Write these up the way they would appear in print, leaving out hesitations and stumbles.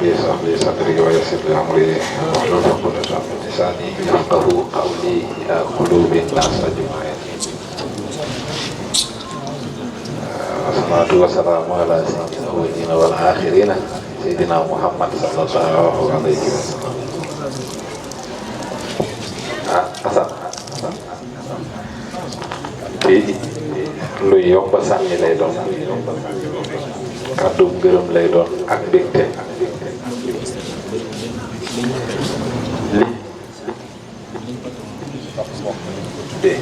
لي اشرح لي صدري ويسر لي امري واحلل عقدة من لساني يفقهوا قولي الى قلوب الناس اجمعين. والصلاة والسلام على سيد الاولين والاخرين سيدنا محمد صلى الله عليه وسلم. Di lu yomb sànni lay doon kàddu ngërëm lay doon ak mbégte li de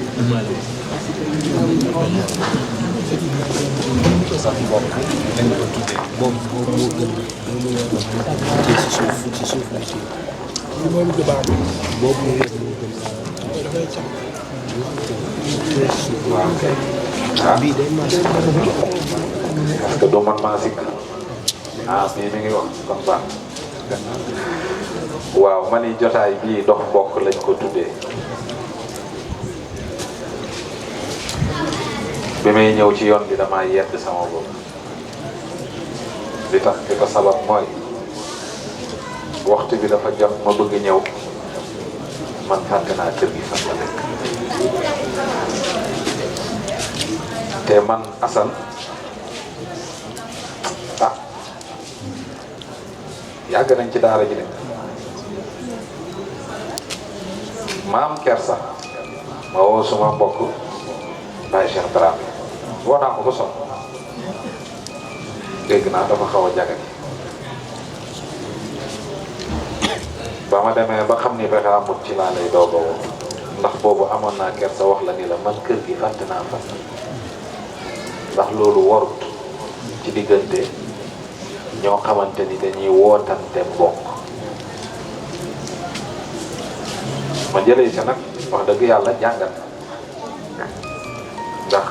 waaw kay parce que doo man maa sikk bii mi ngi wax kon baax waaw ma ni jotaay bii dox mbokk lañ ko tuddee bi may ñëw ci yoon bi damaa yedd sama bopp li tax ki ko sabab mooy waxtu bi dafa jot ma bëgg ñëw man fàtte naa kër gi fan la nekk te man Assane yàgg nañ ci daara ji de ma am kersa ma woo suma mbokk Baye Cheikh Dramé woo naa ko ba sonn dégg naa dafa xaw a jagani ba ma demee ba xam ni fexe amut ci laa lay doog a woo ndax boobu amoon naa kersa wax la ni la man kër gi fàtte naa fa ndax loolu warut ci diggante ñoo xamante ni dañuy wootante mbokk ma jëlee sa nag wax dëgg yàlla jàngat ndax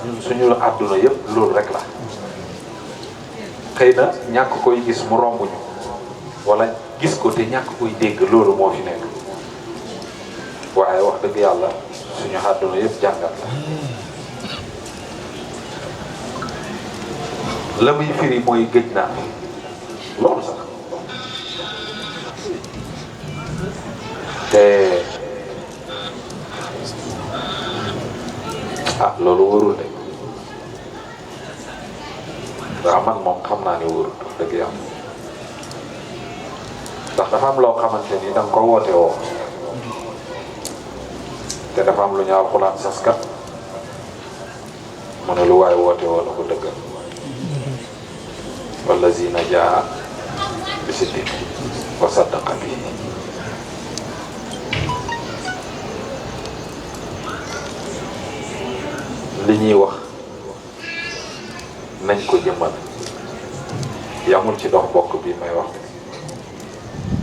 ñun suñu àdduna yëpp loolu rek la xëy na ñàkk koy gis mu romb ñu wala gis ko te ñàkk koy dégg loolu moo fi nekk waaye wax dëgg yàlla suñu àdduna yëpp jàngat la muy firi mooy gëj naa loolu sax te loolu wóorul de waaw man moom xam naa ne wóorul dëgg yàlla ndax dafa am loo xamante ni danga ko woote woo te dafa am lu ñu alxuraan saskat mu ne lu waay woote woo la ko dëggal wallazina jaa bi siddiq wa saddaqa bi li ñuy wax nañ ko jëmmal yamul ci dox bokk bi may wax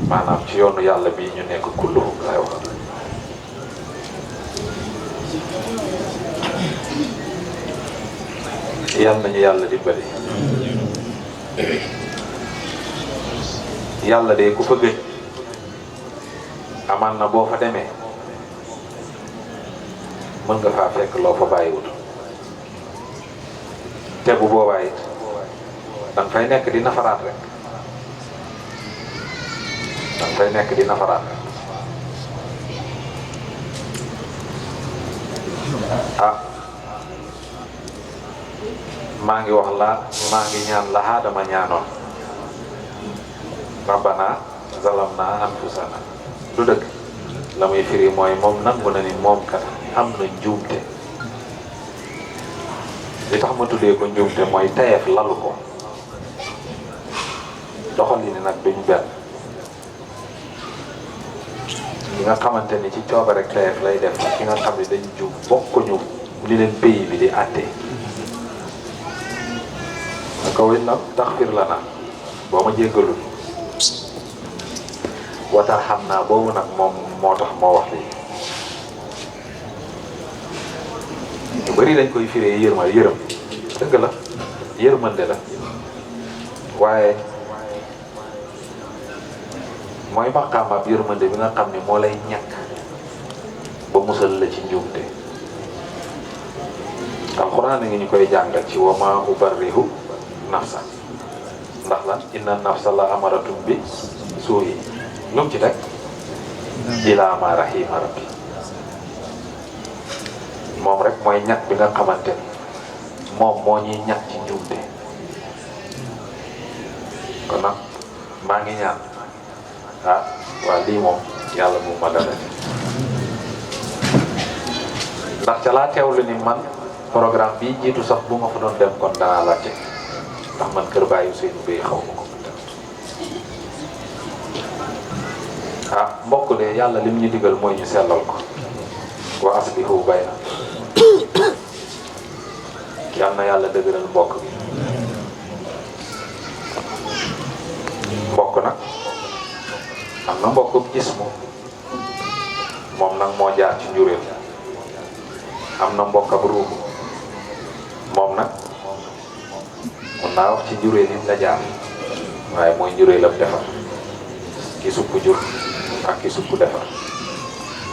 maanaam ci yoonu yàlla bii ñu nekk kulluhum lay wax yàlla nañu yàlla dimbali yàlla de ku fa gëj amaan na boo fa demee mën nga faa fekk loo fa bàyyiwut te bu boobaa it danga fay nekk di nafaraat rek danga fay nekk di nafaraat rek maa ngi wax la maa ngi ñaan la Aadama ñaanoon rabbana zalamna anfusana du dëgg la muy firi mooy moom nangu na ni moom kat am na njuumte li tax ma tuddee ko njuumte mooy tayeef lalu ko doxal yi ni nag duñ benn ki nga xamante ni ci cooba rek tayeef lay def ki nga xam ne dañ juum bokkuñu li leen pays bi di àtte naka way nag taxfir la na boo ma jéggalul watar xam naa boobu nag moom moo tax moo wax lii ñu bari dañ koy firee yërëm dëgg la yërmande la waaye mooy maqaamaab yërmande bi nga xam ne moo lay ñàkk ba musal la ci njuumte alxuraan a ngi ñu koy jàngal ci wa maa ubarrihu nafsa ndax lan inna nafsa la amaratun bi suu'i lu mu ci teg ilaa ma rahima rabbi moom rek mooy ñàkk bi nga xamante ni moom moo ñuy ñàkk ci njuumte kon nag maa ngi ñaan waa lii moom yàlla bu ma dara ndax ca laa teewlu ni man programme bii jiitu sax bu ma fa doon dem kon danaa laajte ndax man kër bàyyi Ousseynou Beye xaw ma ko mbokk de yàlla lim ñu digal mooy ñu sellal ko wa aslihu bayna yal na yàlla dëgëral mbokk bi mbokk nag am na mbokk gis moom nag moo jaar ci njuréel am na mbokk ab ruuxu moom nag mun naa wax ci njuréel yi la jaar waaye mooy njuréelam defar ki supp jur ak ki supp defar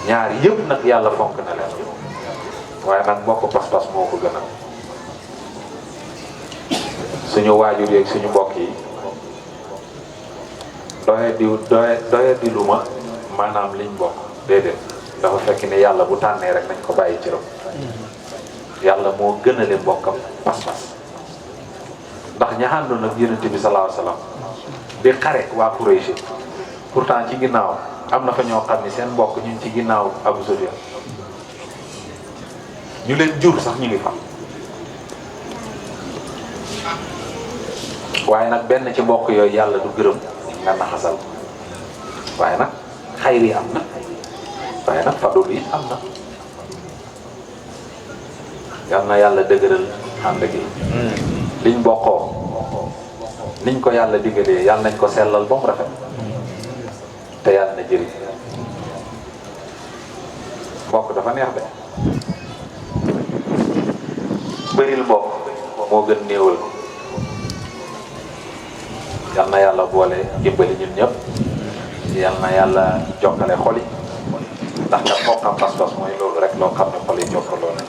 ñaar yëpp nag yàlla fonk na leen waaye nag mbokk pas-pas moo ko gënal suñu waajur yeeg suñu mbokk yi doye di lu ma maanaam liñ bokk déedéet dafa fekk ne yàlla bu tànnee rek nañ ko bàyyi ci rëb yàlla moo gënale mbokkam pas-pas ndax ña àndoon ak yonent bi sallallahu alayhi wasallam di xare waa Quraysh pourtant ci ginnaaw am na fa ñoo xam ne seen mbokk ñu ngi ci ginnaaw Abu Sufyan ñu leen jur sax ñu ngi fa waaye nag benn ci mbokk yooyu yàlla du gërëm nga naxasal waaye nag xayri am na waaye nag fadul yi am na yal na yàlla dëgëral ànd gi liñ bokkoo niñ ko yàlla digalee yàlla nañ ko sellal ba mu rafet te yàlla na jëriñ mbokk dafa neex de bëril mbokk moo gën néewal ko yal na yàlla boole dimbali ñun ñëpp yal na yàlla jokkale xol yi ndax kat mbokkam pas-pas mooy loolu rek loo xam ne xol yi jokkaloo nañ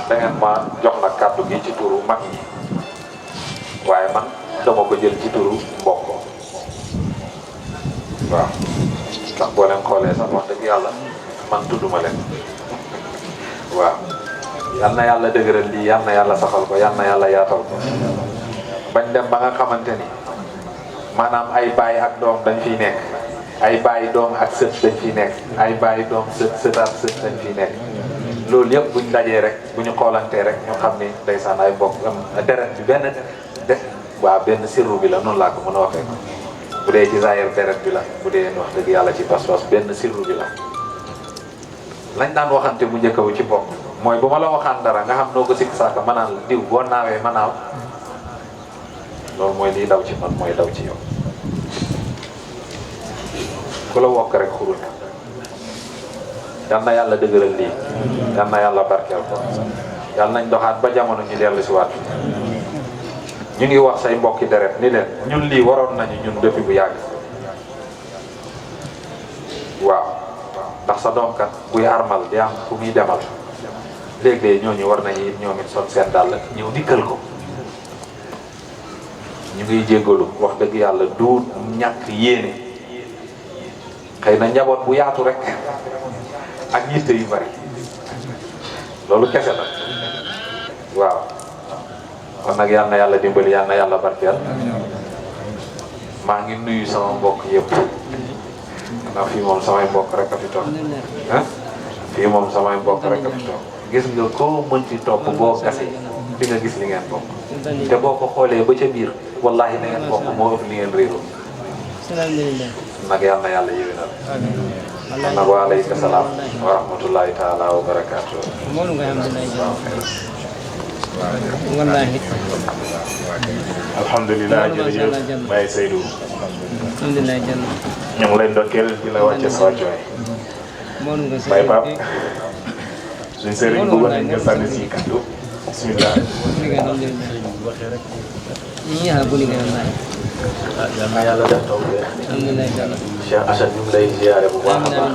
da ngeen ma jox nag kàddu gi ci turu mag ñi waaye man dama ko jël ci turu mbokk waaw ndax boo leen xoolee sax wax dëgg yàlla man tudduma leen waaw yal na yàlla dëgëral lii yal na yàlla saxal ko yal na yàlla yaatal ko bañ dem ba nga xamante ni maanaam ay baay ak doom dañ fiy nekk ay baay doom ak sët dañ fiy nekk ay baay doom sëtaat sët dañ fiy nekk loolu yëpp buñ dajee rek bu ñu xoolantee rek ñu xam ni ndeysaan ay mbokk am deret bi benn sirru bi la noonu laa ko mën a waxee ko bu dee ci zaahir deret bi la bu dee wax dëgg yàlla ci pas-pas benn sirru bi la lañ daan waxante bu njëkkawu ci mbokk mooy bu ma la waxaan dara nga xam noo ko sikk saaka manaan la diw boo naawee ma naaw loolu mooy liy daw ci man mooy daw ci yow ku la wokk rek xuruñ yal na yàlla dëgëral lii yal na yàlla barkeel ko yal nañ doxaat ba jamono ñu dellu si waat ñu ngi wax say mbokki deret ni leen ñun lii waroon nañu ñun depuis bu yàgg waaw ndax sa doom kat buy armal di am fu muy demal léeg-léeg ñooñu war nañu it ñoom it son seen dàll ñëw dikkal ko ñu ngi jéggalu wax dëgg yàlla du ñàkk yéene xëy na njaboot bu yaatu rek ak yitte yu bari loolu kese la waaw kon nag yal na yàlla dimbali yal na yàlla barkeel maa ngi nuyu sama mbokk yëpp ndax fii moom samay mbokk rek a fi toog fii moom samay mbokk rek a fi toog gis nga koo mën ci topp boo gasee di nga gis li ngeen bokk te boo ko xoolee ba ca biir wallahi li ngeen bokk moo ëpp li ngeen réeroo nag yal na yàlla yéwénal nag wa alayka salaam wa rahmatullahi taala wa barakaatu alhamdulilah jërëjëf Baye Seydou ñu ngi lay ndokkeel di la wàcce sa wàccuwaay Baye Pape suñ sëriñ bëggoon nañ nga sànni si kàddu bismillah yal na yàlla def taw bi Cheikh Assane ñu ngi lay ziare bu baax a baax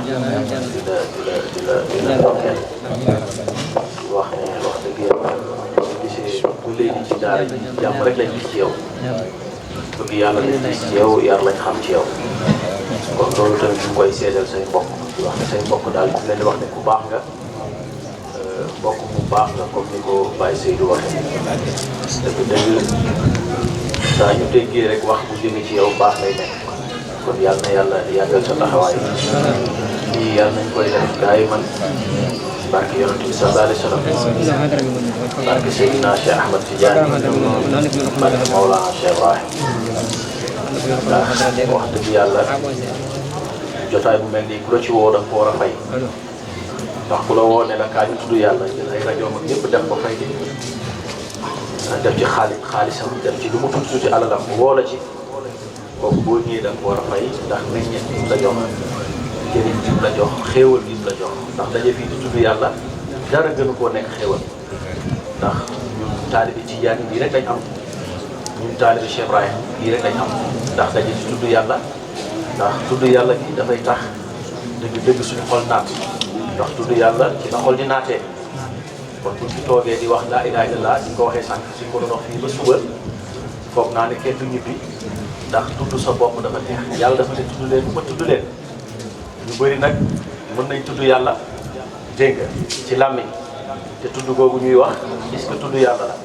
di la ndokkeel wax dëgg yàlla gisee bu léegi ci daara ji jàmm rek lañ gis ci yow bëgg yàlla lañ gis ci yow yar lañ xam ci yow kon loolu tamit ñu koy seedal say mbokk di wax ne say mbokk daal di leen di wax ne ku baax nga mbokk mu baax nga comme ni ko Baye Seydou waxee dëgg saa ñu déggee rek wax bu jëmee ci yow baax lay nekk kon yàlla na yàlla yàggal sa taxawaay lii yàlla nañ koy def gars yi man barke yonent bi sallallahu alayhi wa sallam barke Seydina Cheikh Ahmad Tidiane barke Mawlana Cheikh Ibrahim ndax wax dëgg yàlla jotaay bu mel nii ku la ci woo da nga ko war a fay ndax ku la woo ne la kaa ñu tudd yàlla jël ay rajo ak ñëpp def ko fay def ci xaalisam def ci lu mu tuuti alalam woo la ci kooku boo ñëwee da nga ko war a fay ndax meññeet bi mu la jox jëriñ bi mu la jox xéewal bi mu la jox ndax daje fii di tudd yàlla dara gënu koo nekk xéewal ndax ñun taalibi Tijaan bii rek lañ am ñun taalibi Cheikh Ibrahim bii rek lañ am ndax daje ci tudd yàlla ndax tudd yàlla gi dafay tax dëgg suñu xol naat ndax tudd yàlla ci la xol di naatee kon buñ fi toogee di wax laa ilaaha illallaah di ko waxee sànq suñ ko doon wax fii ba suba foog naa ne kenn du ñibbi ndax tudd sa bopp dafa neex yàlla dafa ne tudd leen bu ma tudd leen ñu bëri nag mën nañ tudd yàlla dégg nga ci làmmiñ te tudd googu ñuy wax est-ce que tudd yàlla la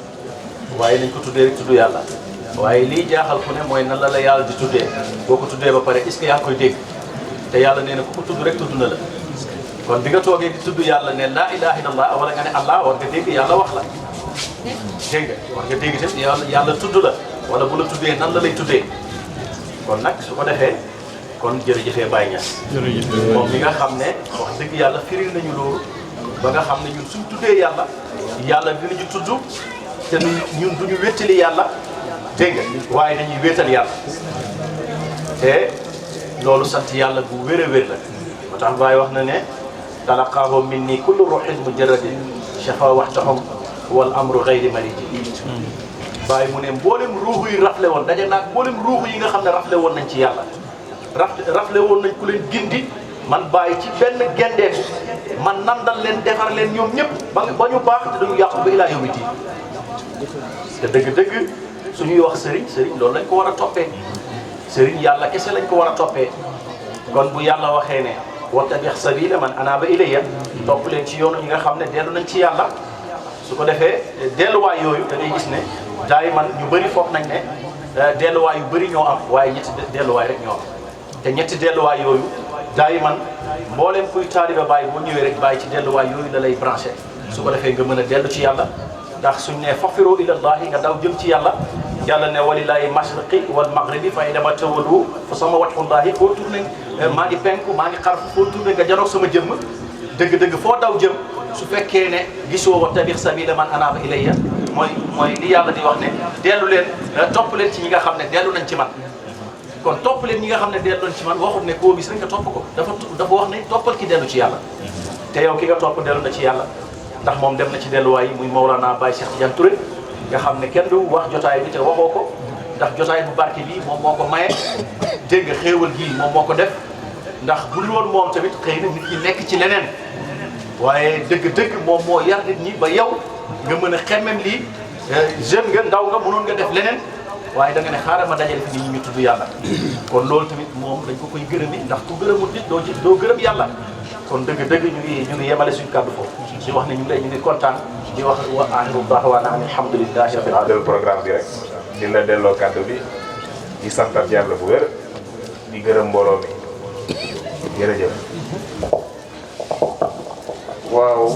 waaye nañ ko tuddee rek tudd yàlla waaye lii jaaxal ku ne mooy nan la yàlla di tuddee boo ko tuddee ba pare est-ce que yaa ngi koy dégg te yàlla nee na ku ko tudd rek tudd na la kon bi nga toogee di tudd yàlla ne laa ilaaha illallah wala nga ne allah war nga dégg yàlla wax la dégg nga war nga dégg tamit yàlla tudd la wala bu la tuddee nan la lay tuddee kon nag su ko defee kon jërëjëfee Baye Niass moom mi nga xam ne wax dëgg yàlla firil nañu loolu ba nga xam ne ñun suñ tuddee yàlla yàlla dinañu tudd te ñun duñu wéttali yàlla dégg nga waaye dañuy wéetal yàlla te loolu sant yàlla bu wér a wér la moo tax Baye wax na ne talaqaahu minni kullu ruhin mujarradin shafa waxtahum wal amru ghayri mariji Baye mu ne mboolem ruuxu yi rafle woon daje naag mboolem ruuxu yi nga xam ne rafle woon nañ ci yàlla rafle woon nañ ku leen gindi man Baye ci benn gendeeku man nandal leen defar leen ñoom ñëpp ba ñu baax te dañu yàqu ba ilaa yawmi diin te dëgg-dëgg suñuy wax sëriñ loolu lañ ko war a toppee sëriñ yàlla kese lañ ko war a toppee kon bu yàlla waxee ne wattabi' sabiila man anaaba ilayya topp leen ci yoonu ñi nga xam ne dellu nañ ci yàlla su ko defee delluwaay yooyu da ngay gis ne daay man ñu bëri foog nañ ne delluwaay yu bëri ñoo am waaye ñetti delluwaay rek ñoo am te ñetti delluwaay yooyu daay man mbooleem kuy taaliba Baye boo ñëwee rek Baye ci delluwaay yooyu la lay branché su ko defee nga mën a dellu ci yàlla ndax suñ ne fafiru ilallahi nga daw jëm ci yàlla yàlla ne walillahi mashriqi wal maghribi fa aynama tawallu fa sama wajhullahi foo tourné maa ngi penku maa ngi xarfu foo tourné nga janoog sama jëmm dëgg-dëgg foo daw jëm su fekkee ne gisoo wattabi' sabiila man anaaba ilayya mooy li yàlla di wax ne dellu leen topp leen ci ñi nga xam ne dellu nañ ci man kon topp leen ñi nga xam ne dellu nañ ci man waxut ne koo gis rek nga topp ko dafa wax ne toppal ki dellu ci yàlla te yow ki nga topp dellu na ci yàlla ndax moom dem na ci delluwaay yi muy Mawlana Baye Cheikh Tidiane Touré nga xam ne kenn du wax jotaay bi te waxoo ko ndax jotaay bu barke bi moom moo ko maye dégg nga xéewal gii moom moo ko def ndax bu dul woon moom tamit xëy na nit ñi nekk ci leneen waaye dëgg-dëgg moom moo yar nit ñi ba yow nga mën a xemmem lii jeune nga ndaw nga mënoon nga def leneen waaye da nga ne xaaral ma dajale fi nit ñi ñu tudd yàlla kon loolu tamit moom dañ ko koy gërëmi ndax ku gërëmul nit doo gërëm yàlla kon dëgg-dëgg ñu ngi yemale suñu kàddu foofu di wax ne ñu ngi kontaan di wax wa aaxiru da'waanaa alhamdulillahi rabbil aalamiin programme bi rek di la delloo kàddu bi di santat yàlla bu wér di gërëm mbooloo mi jërëjëf. waaw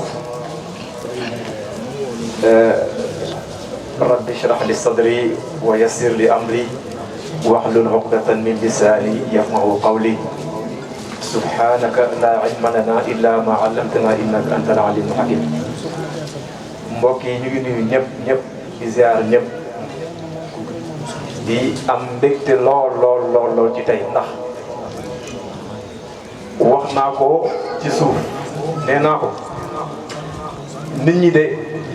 rabbi shrah li sadri wa yassir li amri wahlul uqdatan min lisaani yafqahu qawli subhanaka la ilma lana illa ma allamtana innaka antal alimul hakim. mbokk yi ñu ngi nuyu ñëpp di ziar ñëpp di am mbégte lool ci tey ndax wax naa ko ci suuf nee naa ko nit ñi de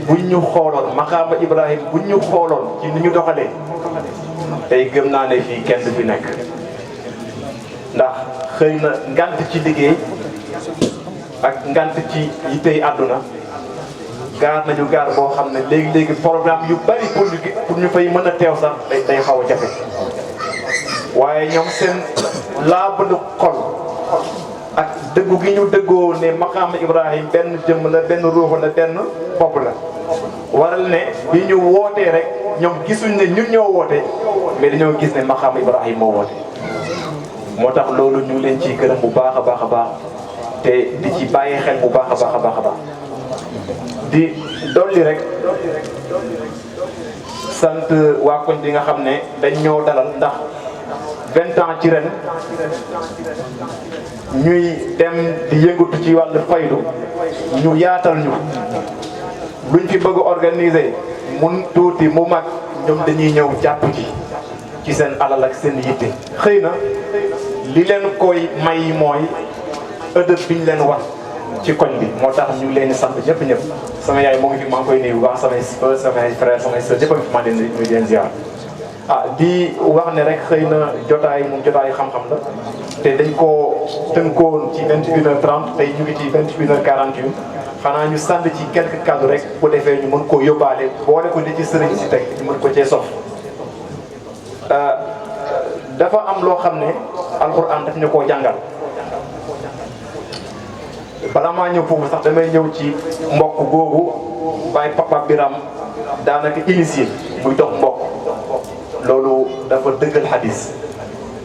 buñ ñu xooloon maqaama Ibrahim buñ ñu xooloon ci ni ñu doxalee tey gëm naa ne fii kenn du fi nekk ndax xëy na ngant ci liggéey ak ngant ci yittey àdduna gaar nañu gaar boo xam ne léegi programme yu bari pour ñu fay mën a teew sax day xaw a jafe waaye ñoom seen laabalu xol ak dëggu gi ñu dëggoo ne maqaama Ibrahim benn jëmm la benn ruux la benn bopp la waral ne bi ñu wootee rek ñoom gisuñ ne ñun ñoo woote mais dañoo gis ne maqaama Ibrahim moo woote moo tax loolu ñu leen ciy gërëm bu baax a baax a baax te di ci bàyyi xel bu baax a baax di dolli rek sant waa koñ bi nga xam ne dañ ñoo dalal ndax 20 ans ci ren ñuy dem di yëngatu ci wàllu faydu ñu yaatal ñu luñ fi bëgg a organiser mun tuuti mu mag ñoom dañuy ñëw jàpp ci seen alal ak seen yitte xëy na li leen koy may mooy ëdëb bi ñu leen war ci koñ bi moo tax ñu leen di sant ñëpp sama yaay moo ngi fi maa ngi koy nuyu bu baax samay frère samay sœur ñëpp a ngi fi maa ngi leen ziar di wax ne rek xëy na jotaay moom jotaay xam-xam la te dañ koo tënkoon ci 21h30 tey ñu ngi ci 21h41 xanaa ñu sànd ci quelques kàddu rek bu defee ñu mën koo yóbbaale boole ko di ci sëriñ si teg ñu mën ko cee sof dafa am loo xam ne alxuraan daf ñu koo jàngal bala maa ñëw foofu sax damay ñëw ci mbokk googu Baye Papa Biram daanaka initié muy dox mbokk loolu dafa dëggal xadis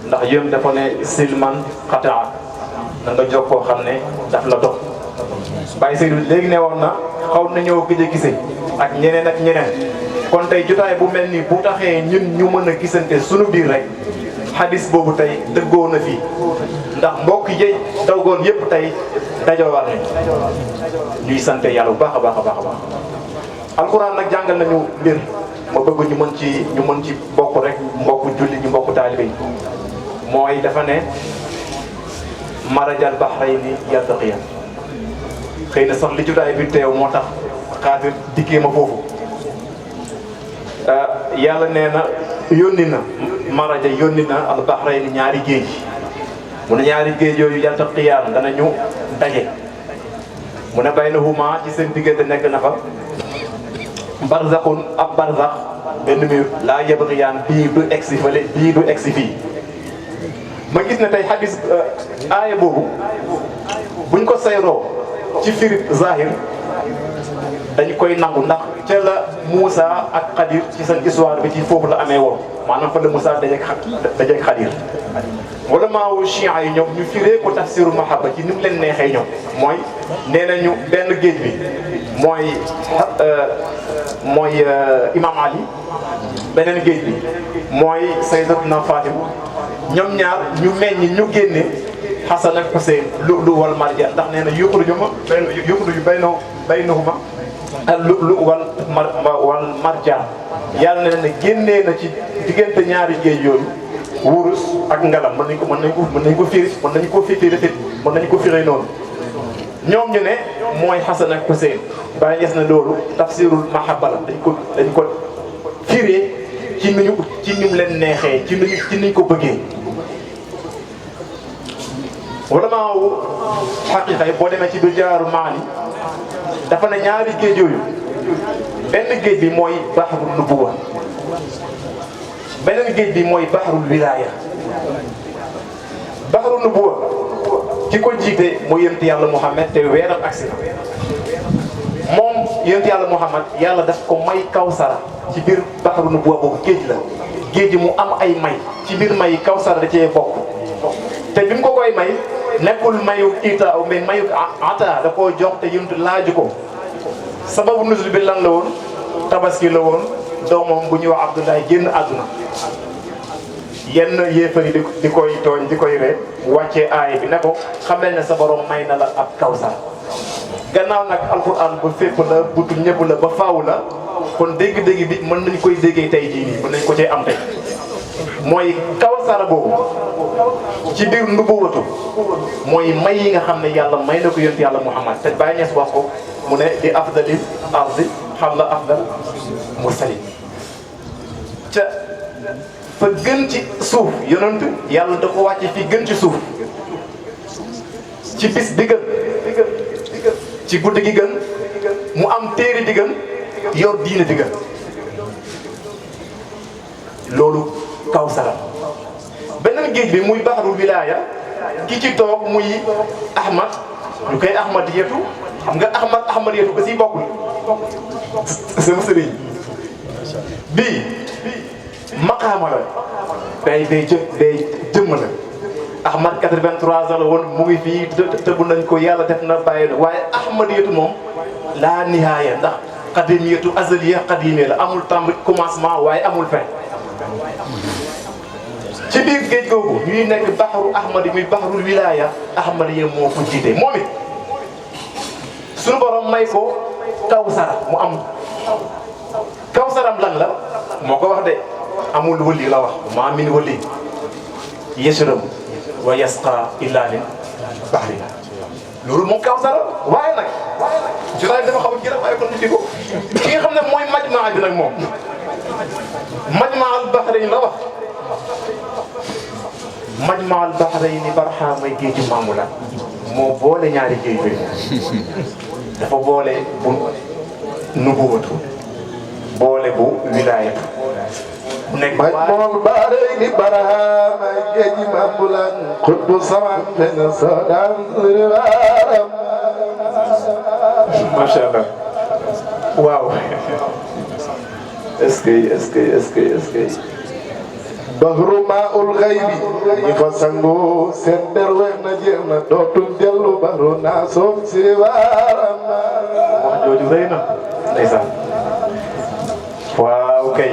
ndax yéen dafa ne silman xataa da nga jox koo xam ne daf la dox Baye Seydou léegi ne woon na xaw na ñëw gëj a gisee ak ñeneen kon tey jotaay bu mel nii bu taxee ñun ñu mën a gisante sunu biir rek xadis boobu tey dëggoo na fii ndax mbokk yi dawgoon yépp tey dajoowaat nañ ñuy sant yàlla bu baax a baax alxuraan nag jàngal nañu mbir ma bëgg ñu mën ci bokk rek mbokk julli ñu mbokk taalibe yi mooy dafa ne marajal bahrayni yaltaqiyan xëy na sax li jotaay bi teew moo tax xaatir dikkee ma foofu yàlla nee na yónni na maraja yónni na al bahrayni ñaari géej mu ne ñaari géej yooyu yaltaqiyaan danañu daje mu ne baynahuma ci seen diggante nekk na fa barzaxun ab barzax benn mur laa yabgiyaan bii du egsi fële bii du egsi fii ma gis ne tey xadis aaya boobu buñ ko sayroo ci firib zahir dañ koy nangu ndax ca la Moussa ak Xadir ci seen histoire bi ci foofu la amee woon maanaam fa la Moussa dajeeg Xadir wala maawu chiites yi ñoom ñu firee ko tafsiru mahaba ci ni mu leen neexee ñoom mooy nee nañu benn géej bi mooy Imam Ali beneen géej bi mooy Sayyidatuna Fatima ñoom ñaar ñu meññ ñu génne Hasan ak Hussein lu wal marjaan ndax nee na yuxruju baynahuma lu wal marjaan yàlla ne génnee na ci diggante ñaari géej yooyu wurus ak ngalam mën nañ ko firi noonu ñoom ñu ne mooy Hasan ak Hussein bàyyi yes na loolu tafsirul mahabba la dañ ko firee ci ni mu leen neexee ci niñ ko bëggee wala maa wu xaqiqa yi boo demee ci biir jaaru maani dafa ne ñaari géej yooyu benn géej bi mooy bahrul nubuwa beneen géej bi mooy bahrul wilaya bahrul nubuwa ki ko jiite mooy yonent yàlla Muhammad te weeram agsi na moom yonent yàlla Muhammad yàlla daf ko may kawsara ci biir bahrul nubuwa boobu géej la géej mu am ay may ci biir may kawsara da cee bokk te bi mu ko koy may nekkul mayu ita mais mayu ata da koo jox te yonent laaju ko sababu nuzul bi lan la woon tabaski la woon doomam bu ñuy wax Abdoulaye génn àdduna yenn yéefar yi di koy tooñ di koy ree wàccee aaya bi ne ko xamel ne sa borom may na la ab kawsar gannaaw nag alquran ba fépp la butu ñëpp la ba faaw la kon dégg-dégg bi mën nañ koy déggee tey jii nii mën nañ ko cee am tey mooy kawsara boobu ci biir nubuwatu mooy may yi nga xam ne yàlla may na ko yonent yàlla Muhammad te Baye Niass wax ko mu ne di afdalil ardi xam la afdal mursalin ca fa gën ci suuf yonent yàlla da ko wàcce fi gën ci suuf ci bis bi gën ci guddi gi gën mu am téere bi gën yor diine bi gën loolu Kawsara beneen géej bi muy Bahrul Wilaya ki ci toog muy Ahmad ñu koy Ahmad yetu xam nga Ahmad yetu ko si bokkul sama sëriñ bii maqaama la day jëmm la Ahmad 83 ans la woon mu ngi fii tëbu nañ ko yàlla def na bàyyi la waaye Ahmad yetu moom laa nihaaya ndax qadimiyatu azaliya qadimiya la amul tàmbali commencement waaye amul fin ci biir géej googu ñuy nekk baxaru ahmadi muy baxarul wilaya ahmadi ya moo ko jiite moom it suñu borom may ko kawsara mu am kawsaram lan la moo ko wax de amul wëli la wax maa min wëli yashram wa yasqa illa min bahrina loolu moom kawsara waaye nag jotaay dafa xaw a jërë waaye kon ñu ko ki nga xam ne mooy majmaa bi nag moom majmaa al bahrayn la wax majmaa al bahrayn barxaamay géeju Maamula moo boole ñaari géej bi dafa boole bu nubuwatu boole bu wilaayatu nekk majmaal bahrayn barxaamay géeju Maamula xutbu samaan fenn soodaan riwaaram macha allah waaw est-ce que bahru maa'ul ghaybi ñi fa sangu seen der weex na jeex na dootul dellu bahru naa soom si waaram wax jooju rëy na ndeysaan waaw kay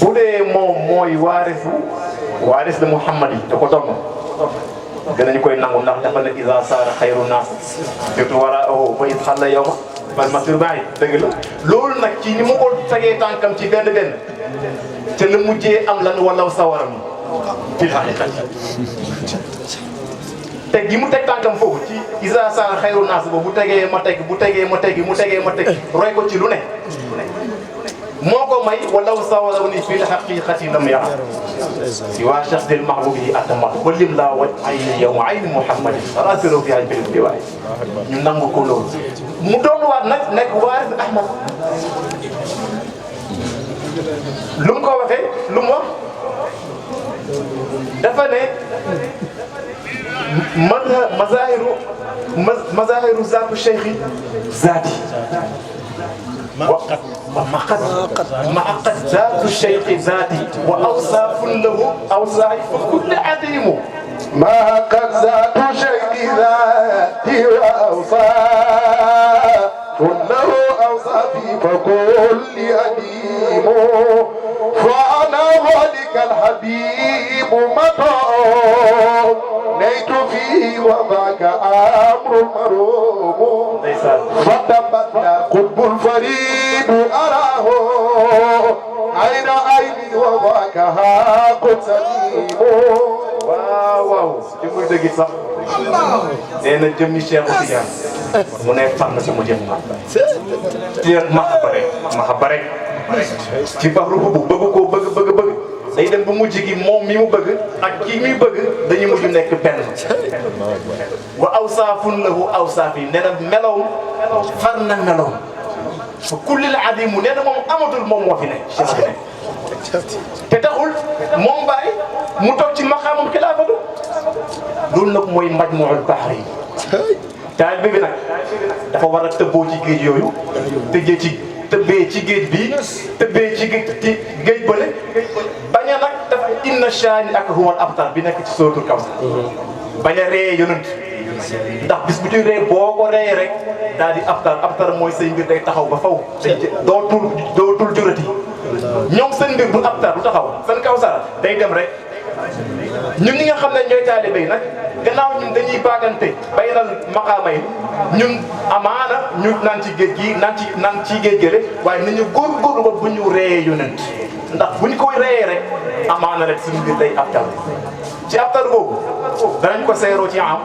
bu dee moom mooy waaris de Muhammad yi da ko doon danañu koy nangu ndax dafa ne isa saara xayru naas surtout war a ba it xal la yow ma bal masturbaay dëgg la loolu nag ci ni ma ko tegee tànkam ci benn ca la mujjee am lan walaw sawaram ci xaqiqat teg gi mu teg tànkam foofu ci isa saara xayru naas ba bu tegee ma teg roy ko ci lu ne moo ko may walaw sawaraw ni fii xaqiqati lam yara si waa chahdil mahbub yi atamat ba lim laa waj ayni yow ayni muhammadin rasiro fi ajbil di waay ñu nangu ko loolu mu doon waat nag nekk waaris ahmad lu mu ko waxee lu mu wax dafa ne mazahiru zaatu cheikhi zaati معقد ذات الشيخ ذاتي وأوصاف له أوصاف فكل عديم معقد ذات الشيخ ذاتي وأوصاف له أوصافي فكل عديم فأنا ذلك الحبيب مطعوم نيت فيه وذاك أمر المروم فتبدى قطب الفريد أراه عين عيني وذاك قد سليم waaw ci muy dëgg sax nee na jëmmi Cheikh Tidiane mu ne far na sama jëmm Tidiane maxa bare ci baxru bu bëgg koo bëgg day dem ba mujj gi moom mi mu bëgg ak kii mi bëgg dañuy mujj nekk benn wa awsaafun lahu awsaaf yi nee na melow far na melow fa kullil adimu nee na moom amatul moom moo fi ne Cheikh fi ne te taxul moom bàyyi mu toog ci maqaamam xilaafatu loolu nag mooy majmuul bahri yi taalibe bi nag dafa war a tëbboo ci géej yooyu tëbbee ci géej bi tëbbee ci géej bële bañ a nag dafa inna shaani ak huwal abtar bi nekk ci suratul Kawsar bañ a ree yonent ndax bis bu ci ree boo ko ree rek daal di abtar mooy say mbir day taxaw ba faw dootul jurati ñoom seen mbir du abtar du taxaw seen Kawsar day dem rek ñun ñi nga xam ne ñooy taalibe yi nag gannaaw ñun dañuy baagante baynal maqaama yi ñun amaana ñu naan ci géej gi naan ci géej gële waaye nañu góorgóorlu ba bu ñu reyee yonent ndax buñ koy reyee rek amaana rek suñu mbir day abtar ci abtar boobu danañ ko seeroo ci am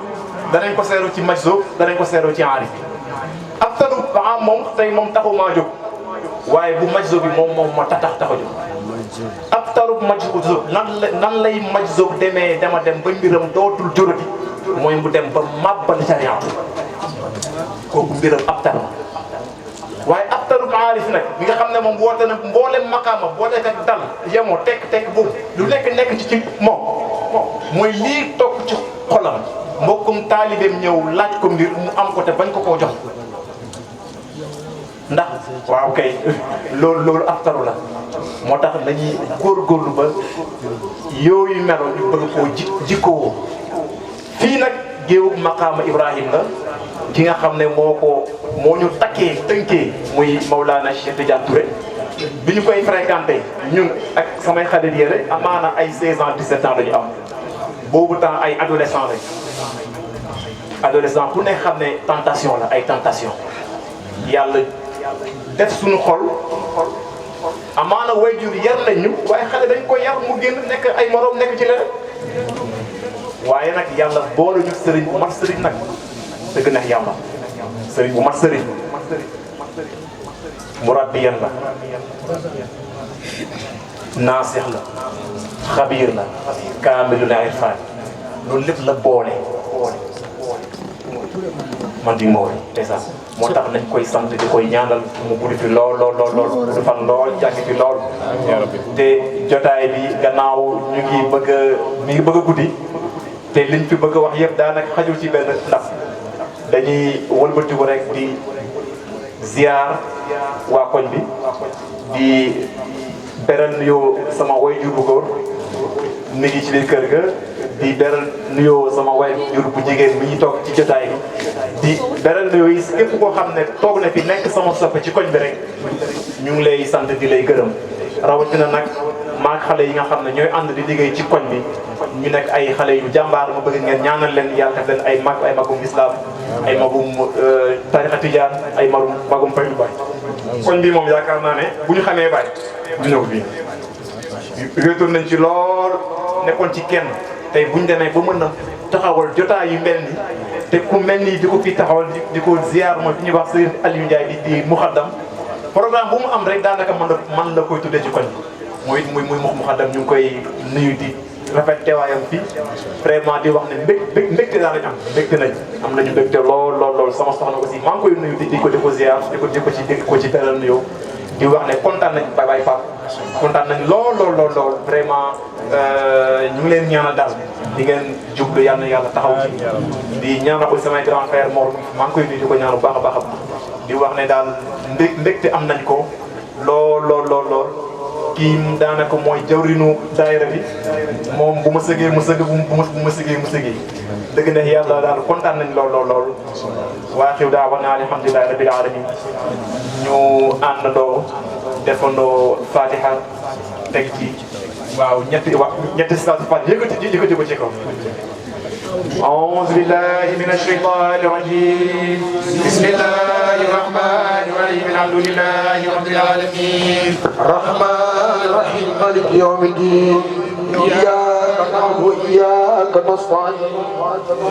danañ ko seeroo ci majzo danañ ko seeroo ci aarif abtaru am moom tey moom taxu maa jóg waaye bu majzo bi moom ma tax a jóg abtarub majzo nan lay majzo demee dama dem ba mbiram dootul jurati mooy mu dem ba màbbal sariya kooku mbiram abtar waaye abtaru maarif nag mi nga xam ne moom woote na mboolem maqaama boote ak dal yemoo tekk boobu lu nekk ci moom mooy lii toog ci xolam mbokkum taalibeem ñëw laaj ko mbir mu am ko te bañ ko koo jox ndax waaw kay loolu abtaru la moo tax nañuy góorgóorlu ba yooyu melo ñu bëgg koo jikkoo fii nag géewub maqaama Ibrahim la ki nga xam ne moo ñu takkee tënkee muy Maulana Cheikh Tidiane Touré bi ñu koy fréquenté ñun ak samay xarit yére amaana ay 16 ans 17 ans la ñu am boobu temps ay adolescent lañ adolescent ku nekk xam ne tentation la ay tentation yàlla def suñu xol amaana wayjur yar nañ ñu waaye xale dañ ko yar mu génn nekk ay morom nekk ci leneen waaye nag yàlla boole ñu sëriñ bu mat sëriñ nag dëgg neex yàlla sëriñ bu mat sëriñ murabbiyan la naasix la xabiir la kaamilul irfaan loolu lépp la boole man di Maodo dèjà moo tax nañ koy sant di koy ñaanal mu guddi fi lool du fan lool jàngi fi lool te jotaay bi gannaaw mi ngi bëgg a guddi te liñ fi bëgg a wax yëpp daanaka xajul ci benn ndax dañuy wëlbatiku rek di ziar waa koñ bi di beral nuyoo sama waajur bu góor mi ngi ci biir kër ga di beral nuyoo sama waajur bu jigéen mi ñu toog ci jotaay bi di beral nuyoo yi képp koo xam ne toog na fi nekk sama soppe ci koñ bi rek ñu ngi lay sant di lay gërëm rawatina nag maag xale yi nga xam ne ñooy ànd di liggéey ci koñ bi ñu nekk ay xale yu jàmbaar ma bëgg ngeen ñaanal leen yàlla def leen ay magum islam ay magum tarixa tijaan ay magum faydu baay koñ bi moom yaakaar naa ne bu ñu xamee baay du ñëw fii wéetoon nañ ci lool nekkoon ci kenn tey buñ demee ba mën na taxawal jotaay yu mel ni te ku mel ni di ko fii taxawal di ko ziar mooy fi ñuy wax Serigne Aliou Ndiaye di muxaddam programme bu mu am rek daanaka man la koy tuddee ci koñ bi muy muxaddam ñu ngi koy nuyu di rafet teewaayam fii vraiment di wax ne mbégte daal lañ am mbégte nañ am nañu mbégte lool sama soxna aussi maa ngi koy nuyu di ko ziar di ko ci beral nuyoo di wax ne kontaan nañ Baye Pape kontaan nañ lool vraiment ñu ngi leen ñaanal daal di ngeen jublu yàlla na yàlla taxaw ci di ñaanal ko samay grand frère Mor maa ngi koy nuyu di ko ñaanal bu baax a baax di wax ne daal mbégte am nañ ko lool kii daanaka mooy jawrinu daayira bi moom bu ma sëgee mu sëg bu ma sëgee mu sëgee dëgg na yàlla daal kontaan nañ lool waa xiw daa wax naa alhamdulillahi rabbil alamin ñu àndandoo defandoo fatiha teg ci waaw ñetti salaatu fatiha yëkkati ko ci kaw أعوذ بالله من الشيطان الرجيم بسم الله الرحمن الرحيم الحمد لله رب العالمين الرحمن الرحيم مالك يوم الدين إياك نعبد وإياك نستعين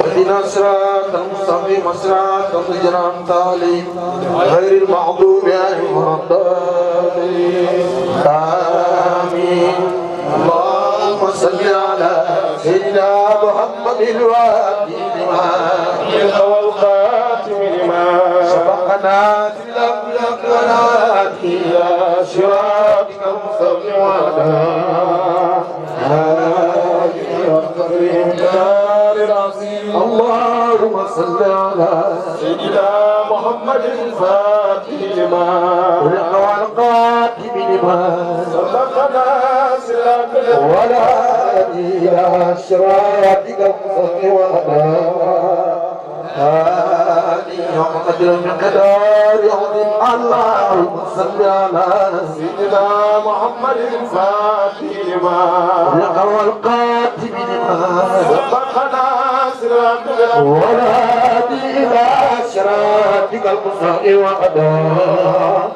اهدنا الصراط المستقيم صراط الذين أنعمت عليهم غير المغضوب عليهم ولا الضالين آمين اللهم صل على سيدنا محمد الوادي لما والخاتم لما سبقنا في الأخلاق والهادي إلى صراطك المستقيم وعلى آله وصحبه الدار العظيم اللهم صل على سيدنا محمد الفاتح لما والخاتم لما سبقنا ولا إلى صراطك المستقيم وعلى آله وقدر المقدار يعظم اللهم صل على سيدنا محمد الفاتح لما والقاتم لما سبقنا ولا إلى صراطك المستقيم وعلى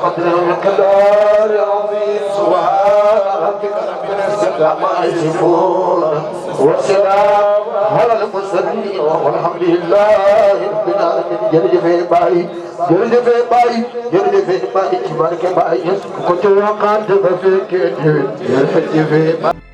قدر المقدار عظيم سبحان ربك رب العزة عما يصفون والسلام على المرسلين والحمد لله رب العالمين jërëjëf Baye ci barke Baye ko ci waxaat ba fekkee jërëjëf